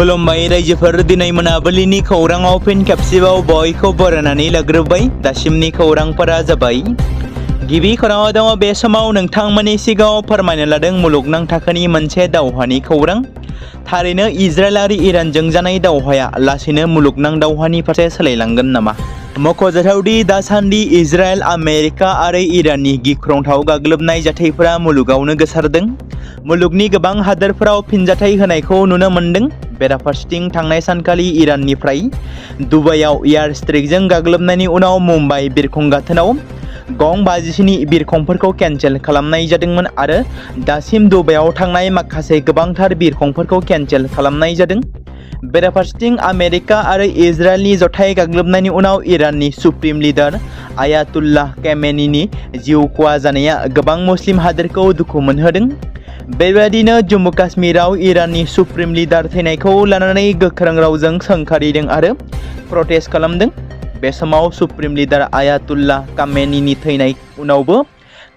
खुलुमबाय रायजोफोर, दिनै मोनाबिलिनि खौराङाव फिन खेबसेबाव बयखौ बरायनानै लाग्रोबाय। दासिमनि खौरांफोरा जाबाय। गिबि खौराङाव दङ, बे समाव नोंथांमोननि सिगाङाव फोरमायनो लादों मुलुगनां थाखोनि मोनसे दावहानि खौरां। थारैनो इजराइल आरो इरानजों जानाय दावहाया लासैनो मुलुगनां दावहानि फारसे सोलायलांगोन नामा? मख'जाथावदि दासान्दि इजराइल, आमेरिका आरो इराननि गिख्रंथाव गाग्लोबनाय जाथायफोरा मुलुगावनो गोसारदों। मुलुगनि गोबां हादोरफोराव फिनजाथाय होनायखौ नुनो मोन्दों। बेराफारसेथिं थांनाय सानखालि इराननिफ्राय दुबाइयाव एयार स्ट्राइकजों गाग्लोबनायनि उनाव मुम्बाइ बिरखं गाथोनाव गं 57 बिरखंफोरखौ केन्सेल खालामनाय जादोंमोन आरो दासिम दुबाइयाव थांनाय माखासे गोबांथार बिरखंफोरखौ केन्सेल खालामनाय जादों। बेराफारसेथिं आमेरिका आरो इजराइलनि जथाय गाग्लोबनायनि उनाव इराननि सुप्रिम लिडार आयातुल्लाह खमेनीनि जिउ खहा जानाया गोबां मुस्लिम हादोरखौ दुखु मोनहोदों। बेबायदिनो जम्मु काश्मीराव इराननि सुप्रिम लिडार थैनायखौ लानानै गोख्रों रावजों सोंखारिदों आरो प्रटेस्ट खालामदों। बे समाव सुप्रिम लिडार आयातुल्लाह खमेनीनि थैनाय उनावबो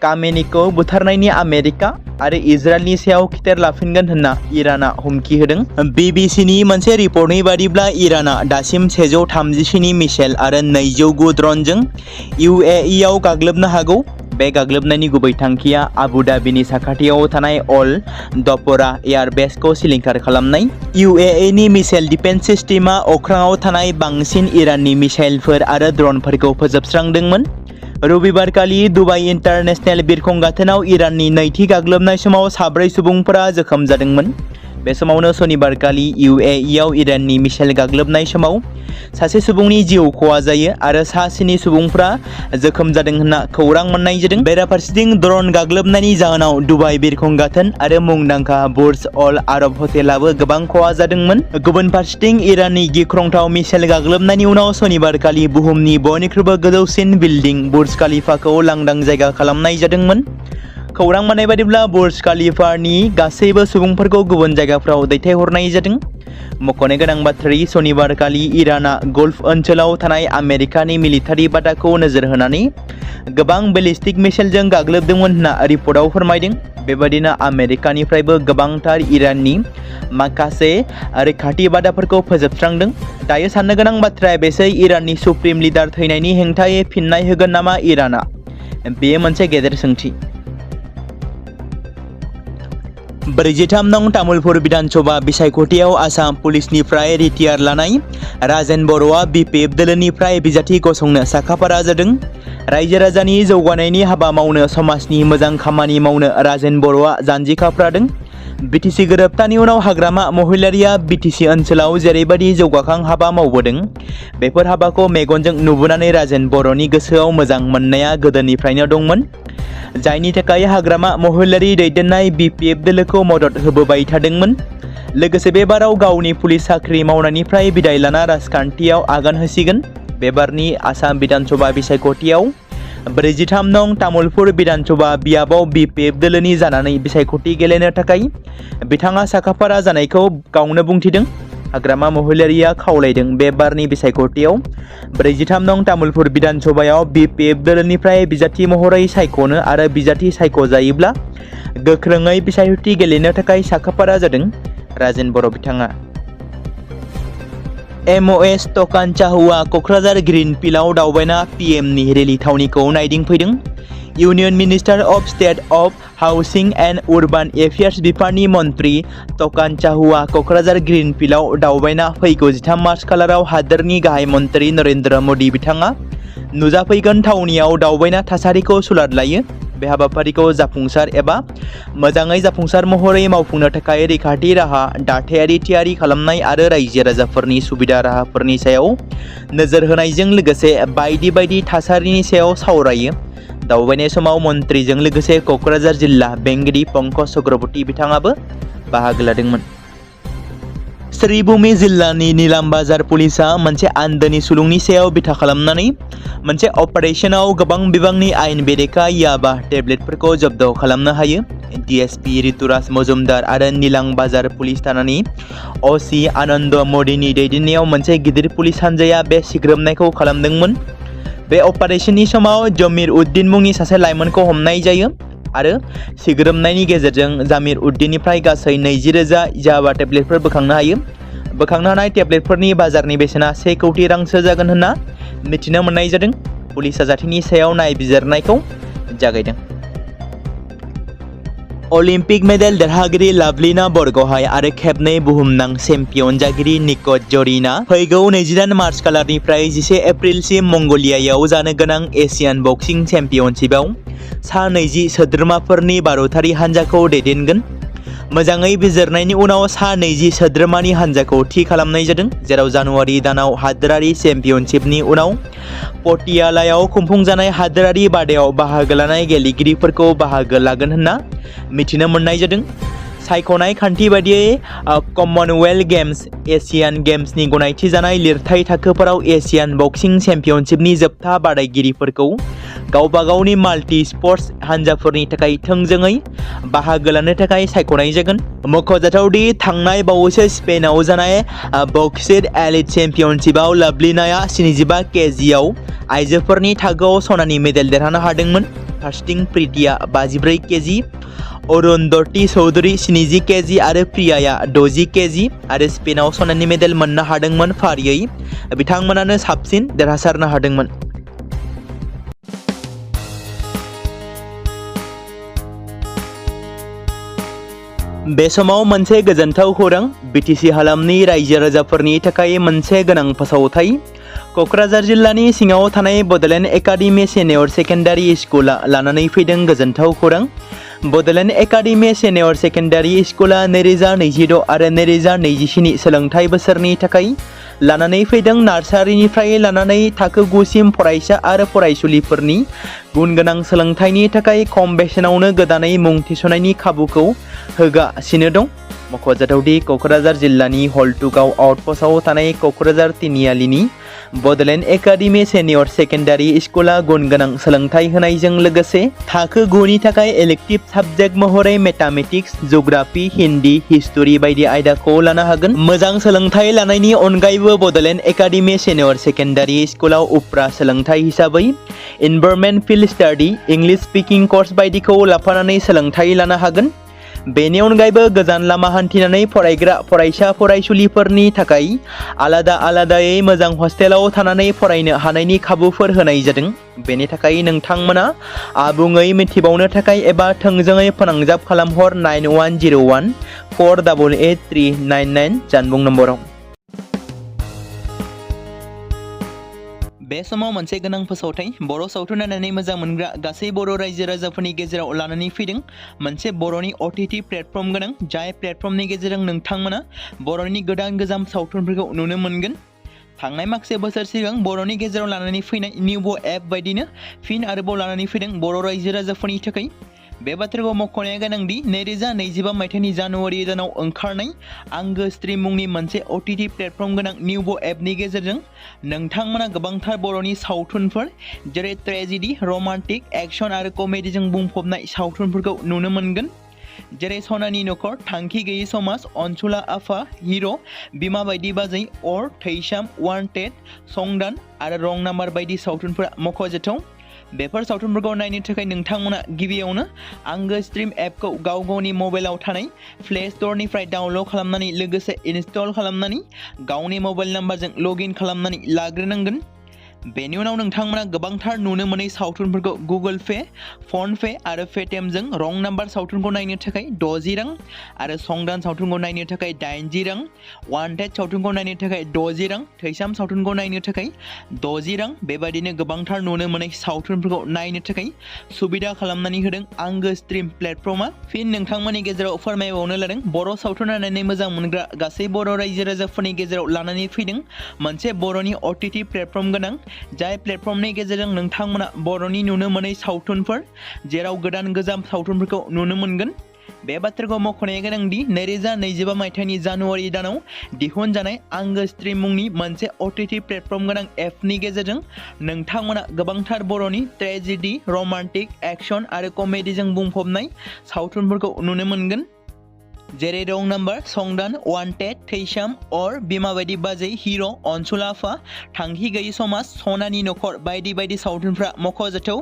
खमेनीखौ बुथारनायनि आमेरिका आरो इजराइलनि सायाव खिथेर लाफिनगोन होनना इराना हुमखि होदों। बिबिसिनि मोनसे रिपर्टनि बादिब्ला इराना दासिम 137 मिसाइल आरो 209 ड्रनजों UAE आव गाग्लोबनो हागौ। बे गाग्लोबनायनि गुबै थांखिया आबु धाबिनि साखाथियाव थानाय अल दपरा एयारबेसखौ सिलिंखार खालामनाय। UAE नि मिसाइल डिफेन्स सिस्टेमा अख्राङाव थानाय बांसिन इराननि मिसाइलफोर आरो ड्रनफोरखौ फोजोबस्रांदोंमोन। रबिबारखालि दुबाइ इन्टारनेशनेल बिरखं गाथोनाव इराननि नैथि गाग्लोबनाय समाव 4 सुबुंफोरा जोखोम जादोंमोन। बे समावनो सनिबारखालि UAE आव इराननि मिसाइल गाग्लोबनाय समाव सासे सुबुंनि जिउ खहा जायो आरो 7 सुबुंफ्रा जोखोम जादों होनना खौरां मोननाय जादों। बेराफारसेथिं ड्रन गाग्लोबनायनि जाहोनाव दुबाइ बिरखं गाथोन आरो मुंदांखा बुर्ज अल आरब हटेलाबो गोबां खहा जादोंमोन। गुबुन फारसेथिं इराननि गिख्रंथाव मिसाइल गाग्लोबनायनि उनाव सनिबारखालि बुहुमनि बयनिख्रुइबो गोजौसिन बिल्डिं बुर्ज खलिफाखौ लांदां जायगा खालामनाय जादोंमोन। खौरां मोननाय बादिब्ला बुर्ज खलिफानि गासैबो सुबुंफोरखौ गुबुन जायगाफ्राव दैथायहरनाय जादों। मख'नो गोनां बाथ्राया, सनिबारखालि इराना गल्फ ओनसोलाव थानाय आमेरिकानि मिलिटारि बादाखौ नोजोर होनानै गोबां बेलिस्टिक मिसाइलजों गाग्लोबदोंमोन होनना रिपर्टआव फोरमायदों। बेबादिनो आमेरिकानिफ्रायबो गोबांथार इराननि माखासे रैखाथि बादाफोरखौ फोजोबस्रांदों। दायो साननो गोनां बाथ्राया बेसै, इराननि सुप्रिम लिडार थैनायनि हेंथायै फिननाय होगोन नामा इराना? बेयो मोनसे गेदेर सोंथि। 43 नं तामुलपुर विधानसभा बिसायख'थियाव आसाम पुलिसनिफ्राय रिटायार लानाय राजेन बर'आ BPF दोलोनिफ्राय बिजाथि गसंनो साखाफारा जादों। रायजो राजानि जौगानायनि हाबा मावनो, समाजनि मोजां खामानि मावनो राजेन बर'आ जानजि खाफ्रादों। BTC गोरोबथानि उनाव हाग्रामा महिलारिया BTC ओनसोलाव जेरैबायदि जौगाखां हाबा मावबोदों, बेफोर हाबाखौ मेगनजों नुबोनानै राजेन बर'नि गोसोआव मोजां मोननाया गोदोनिफ्रायनो दंमोन, जायनि थाखाय हाग्रामा महिलारि दैदेननाय BPF दोलोखौ मदद होबोबाय थादोंमोन। लोगोसे बे बाराव गावनि पुलिस साख्रि मावनायनिफ्राय बिदाय लाना राजखान्थियाव आगान होसिगोन। बे बारनि आसाम बिधानसभा बिसायख'थियाव 43 नं तामुलपुर बिधानसभा बियाबाव BPF दोलोनि जानानै बिसायख'थि गेलेनो थाखाय बिथाङा साखाफारा जानायखौ गावनो बुंथिदों। हाग्रामा महिलारिया खावलायदों बे बारनि बिसायख'थियाव 43 नं तामुलपुर बिधानसभायाव BPF दोलोनिफ्राय बिजाथि महरै सायख'नो आरो बिजाथि सायख'जायोब्ला गोख्रोङै बिसायख'थि गेलेनो थाखाय साखाफारा जादों। राजेन बर' बिथाङा MOS टकानचाहुआ क'क्राझार ग्रीन फिल्डआव दावबायना PMनि रेलि थावनिखौ नायदिंफैदों। Union minister of state of housing and urban affairs बिफाननि मन्त्रि टकानचाहुआ क'क्राझार ग्रीन फिल्डआव दावबायना फैगौ 13 मार्च खालाराव हादोरनि गाहाय मन्त्रि नरेन्द्र मदि बिथाङा नुजाफैगोन थावनियाव दावबायना थासारिखौ सुलाद लायो। बे हाबाफारिखौ जाफुंसार एबा मोजाङै जाफुंसार महरै मावफुंनो थाखाय रैखाथि राहा दाथायारि थियारि खालामनाय आरो रायजो राजाफोरनि सुबिदा राहाफोरनि सायाव नोजोर होनायजों लोगोसे बायदि बायदि थासारिनि सायाव सावरायो। दावबायनाय समाव मन्त्रिजों लोगोसे क'क्राझार जिल्ला बेंगिरि पंकज चक्रवर्ती बिथाङाबो बाहागो लादोंमोन। श्रीभूमि जिल्लानि नीलाम बाजार पुलिसा मोनसे आन्दोनि सुलुंनि सायाव बिथा खालामनानै मोनसे अपारेशनाव गोबां बिबांनि आयेन बेरेखा याबा टेब्लेटफोरखौ जब्द खालामनो हायो। DSP ऋतुराज मजुमदार आरो नीलाम बाजार पुलिस थानानि OC आनन्द मदिनि दैदेननायाव मोनसे गिदिर पुलिस हान्जाया बे सिग्रोमनायखौ खालामदोंमोन। बे अपारेशननि समाव जमीर उद्दीन मुंनि सासे लाइमोनखौ हमनाय जायो आरो सिग्रोमनायनि गेजेरजों जामिर उद्दीननिफ्राय गासै 20,000 याबा टेब्लेटफोर बोखांनो हायो। बोखांनो हानाय टेब्लेटफोरनि बाजारनि बेसेना 1 कौटि रांसो जागोन होनना मिथिनो मोननाय जादों। पुलिसा जाथायनि सायाव नायबिजिरनायखौ जागायदों। अलिम्पिक मेडेल देरहागिरि लाभलिना बरग'हाय आरो खेबनै बुहुमनां चेम्पियन जागिरि निकट ज'रिनआ फैगौ 28 मार्च खालारनिफ्राय 11 एप्रिलसिम मंगलियायाव जानो गोनां एशियान बक्सिं चेम्पियनशिपआव सा 20 सोद्रोमाफोरनि भारतारि हान्जाखौ दैदेनगोन। मोजाङै बिजिरनायनि उनाव सा 20 सोद्रोमानि हान्जाखौ थि खालामनाय जादों, जेराव जानुवारि दानाव हादोरारि चेम्पियनशिपनि उनाव पटियालायाव खुंफुंजानाय हादोरारि बादायाव बाहागो लानाय गेलेगिरिफोरखौ बाहागो लागोन होनना मिथिनो मोननाय जादों। सायख'नाय खान्थि बायदियै कमनवेल्थ गेम्स, एशियान गेम्सनि गनायथि जानाय लिरथाय थाखोफोराव एशियान बक्सिं चेम्पियनशिपनि जोबथा बादायगिरिफोरखौ गावबा गावनि माल्टी स्पर्ट्स हान्जाफोरनि थाखाय थोंजोङै बाहागो लानो थाखाय सायख'नाय जागोन। मख'जाथाव दि थांनाय बावैसो स्पेनआव जानाय बक्सिं एलिट चेम्पियनशिपआव लाभलिनाया 75 केजिआव आइजोफोरनि थाखोआव सनानि मेडेल देरहानो हादोंमोन। फारसेथिं प्रीतिया 54 केजि, अरुंधति चौधरी 70 केजि आरो प्रियाया 60 केजि आरो स्पेनआव सनानि मेडेल मोननो हादोंमोन। फारियै बिथांमोनानो साबसिन देरहासारनो हादोंमोन। बे समाव मोनसे गोजोनथाव खौरां। बिटिसि हालामनि रायजो राजाफोरनि थाखाय मोनसे गोनां फोसावथाय। क'क्राझार जिल्लानि सिङाव थानाय बड'लेण्ड एकाडेमि सिनियर सेकेन्डारि स्कुला लानानै फैदों गोजोनथाव खौरां। बड'लेण्ड एकाडेमि सिनियर सेकेन्डारि स्कुला 2026 आरो 2027 सोलोंथाइ बोसोरनि थाखाय लानानै फैदों नार्सारिनिफ्राय लानानै थाखो 9 सिम फरायसा आरो फरायसुलिफोरनि गुन गोनां सोलोंथाइनि थाखाय खम बेसेनावनो गोदानै मुं थिसननायनि खाबुखौ होगासिनो दं। मख'जाथावदि क'क्राझार जिल्लानि हल्टुगाव आउटपस्टआव थानाय क'क्राझार तिनिआलिनि बड'लेण्ड एकाडेमि सिनियर सेकेन्डारि स्कुला गुन गोनां सोलोंथाइ होनायजों लोगोसे थाखो 9 नि थाखाय इलेक्टिभ साबजेक्ट महरै मेथामेटिक्स, जिअ'ग्राफि, हिन्दी, हिस्टरि बायदि आयदाखौ लानो हागोन। मोजां सोलोंथाइ लानायनि अनगायैबो बड'लेण्ड एकाडेमि सिनियर सेकेन्डारि स्कुलाव उफ्रा सोलोंथाइ हिसाबै environment field study, English speaking course बायदिखौ लाफानानै सोलोंथाइ लानो हागोन। बेनि अनगायैबो गोजान लामा हान्थिनानै फरायग्रा फरायसा फरायसुलिफोरनि थाखाय आलादा आलादायै मोजां हस्टेलाव थानानै फरायनो हानायनि खाबुफोर होनाय जादों। बेनि थाखाय नोंथांमोना आबुङै मिथिबावनो थाखाय एबा थोंजोङै फोनांजाब खालामहर 9101 488 399 जानबुं नम्बराव। बे समाव मोनसे गोनां फोसावथाय। बर' सावथुन नायनानै मोजां मोनग्रा गासै बर' रायजो राजाफोरनि गेजेराव लानानै फैदों मोनसे बर'नि OTT प्लेटफर्म गोनां, जाय प्लेटफर्मनि गेजेरजों नोंथांमोना बर'नि गोदान गोजाम सावथुनफोरखौ नुनो मोनगोन। थांनाय माखासे बोसोर सिगां बर'नि गेजेराव लानानै फैनाय निउबो एप बायदिनो फिन आरोबाव लानानै फैदों बर' रायजो राजाफोरनि थाखाय। बे बाथ्राखौ मख'नाया गोनांदि 2025 मायथाइनि जानुवारि दानाव ओंखारनाय आंगो स्ट्रिम मुंनि मोनसे OTT प्लेटफर्म गोनां निउबो एपनि गेजेरजों नोंथांमोना गोबांथार बर'नि सावथुनफोर जेरै ट्रेजेडि, रमान्टिक, एक्सन आरो कमेडिजों बुंफबनाय सावथुनफोरखौ नुनो मोनगोन। जेरै सनानि नखर, थांखि गैयै समाज, अनसुला आफा, हिर', बिमा बायदि बाजै, अर, थैसाम, वान्टेड, संदान आरो रं नाम्बार बायदि सावथुनफोरा मख'जाथाव। बेफोर सावथुनफोरखौ नायनो थाखाय नोंथांमोना गिबियावनो आंगो स्ट्रिम एपखौ गाव गावनि मबाइलाव थानाय प्ले स्ट'रनिफ्राय डाउनल'ड खालामनानै लोगोसे इनस्टल खालामनानै गावनि मबाइल नाम्बारजों लगइन खालामनानै लाग्रोनांगोन। बेनि उनाव नोंथांमोना गोबांथार नुनो मोनै सावथुनफोरखौ गुगोल पे, फन पे आरो पेटिएमजों रं नाम्बार सावथुनखौ नायनो थाखाय 60 रां आरो संदान सावथुनखौ नायनो थाखाय 80 रां, वान्टेड सावथुनखौ नायनो थाखाय 60 रां, थैसाम सावथुनखौ नायनो थाखाय 60 रां बेबायदिनो गोबांथार नुनो मोनै सावथुनफोरखौ नायनो थाखाय सुबिदा खालामनानै होदों आंगो स्ट्रिम प्लेटफर्मा। फिन नोंथांमोननि गेजेराव फोरमायबावनो लादों बर' सावथुन नायनानै मोजां मोनग्रा गासै बर' रायजो राजाफोरनि गेजेराव लानानै फैदों मोनसे बर'नि OTT प्लेटफर्म गोनां, जाय प्लेटफर्मनि गेजेरजों नोंथांमोना बर'नि नुनो मोनै सावथुनफोर जेराव गोदान गोजाम सावथुनफोरखौ नुनो मोनगोन। बे बाथ्राखौ मख'नाया गोनांदि 2025 मायथाइनि जानुवारि दानाव दिहुनजानाय आंगो स्ट्रिम मुंनि मोनसे OTT प्लेटफर्म गोनां एपनि गेजेरजों नोंथांमोना गोबांथार बर'नि ट्रेजेडि, रमान्टिक, एक्सन आरो कमेडिजों बुंफबनाय सावथुनफोरखौ नुनो मोनगोन। जेरै रं नाम्बार, संदान, वान्टेड, थैसाम, अर, बिमा बायदि बाजै, हिर', अनसुलाफा, थांखि गैयि समाज, सनानि नखर बायदि बायदि सावथुनफ्रा मख'जाथाव।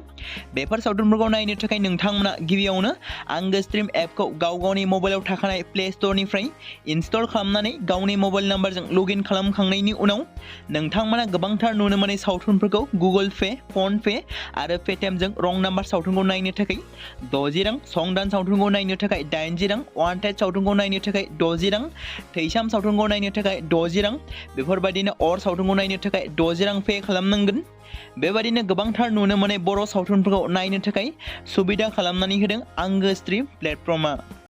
बेफोर सावथुनफोरखौ नायनो थाखाय नोंथांमोना गिबियावनो आंगो स्ट्रिम एपखौ गावनि मबाइलाव थाखानाय प्ले स्ट'रनिफ्राय इनस्टल खालामनानै गावनि मबाइल नाम्बारजों लगइन खालामखांनायनि उनाव नोंथांमोना गोबांथार नुनो मोनै सावथुनफोरखौ गुगोल पे, फन पे आरो पेटिएमजों रं नाम्बार सावथुनखौ नायनो थाखाय 60 रां, संदान सावथुनखौ नायनो थाखाय 80 रां, वान्टेड सावथुनखौ नायनो थाखाय 60 रां, थैसाम सावथुनखौ नायनो थाखाय 60 रां, बेफोरबायदिनो अर सावथुनखौ नायनो थाखाय 60 रां पे खालामनांगोन। बेबायदिनो गोबांथार नुनो मोनै बर' सावथुनफोरखौ नायनो थाखाय सुबिदा खालामनानै होदों आंगो स्ट्रिम प्लेटफर्मआ।